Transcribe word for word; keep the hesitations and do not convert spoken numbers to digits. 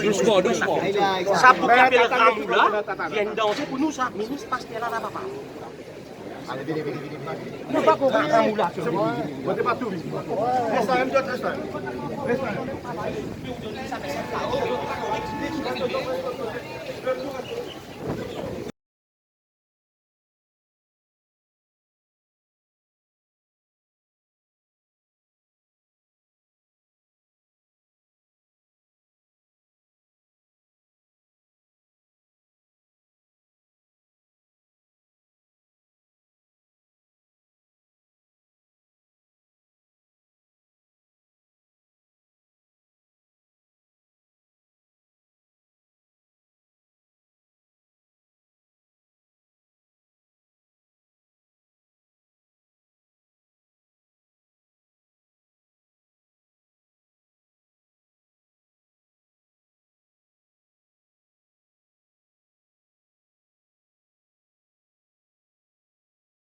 Dousman, dousman. Sa pou ki apel ramoula, li enn danze pou nou sa. Minis paster la, la, papa. Nou pa konpran ramoula. Res la, res la. Res la.